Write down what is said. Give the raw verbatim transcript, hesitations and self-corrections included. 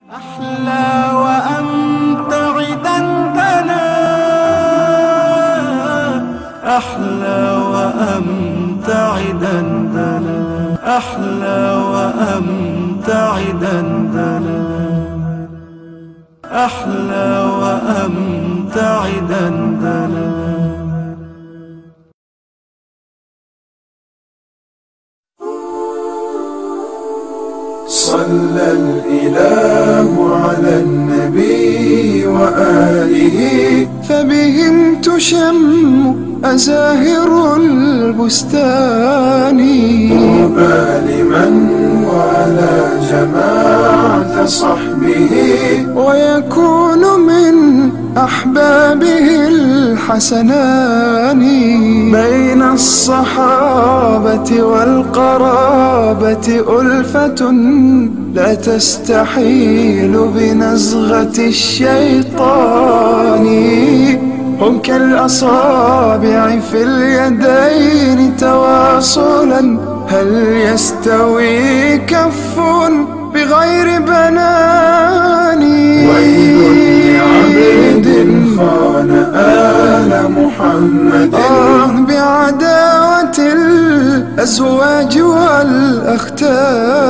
أحلى وأمتع دندنة. أحلى وأمتع دندنة. أحلى وأمتع دندنة. أحلى وأمتع دندنة. صلى الإله على النبي وآله. فبهم تشم أزاهر البستان. طوبى لمن والى جماعة صحبه. ويكون من أحبابه الحسنان. بين الصحابة والقرابة ألفة لا تستحيل بنزغة الشيطان. هم كالأصابع في اليدين تواصلا، هل يستوي كف بغير بنان؟ ويل لعبد خان آل محمد. آه بعداوة الأزواج والأختان.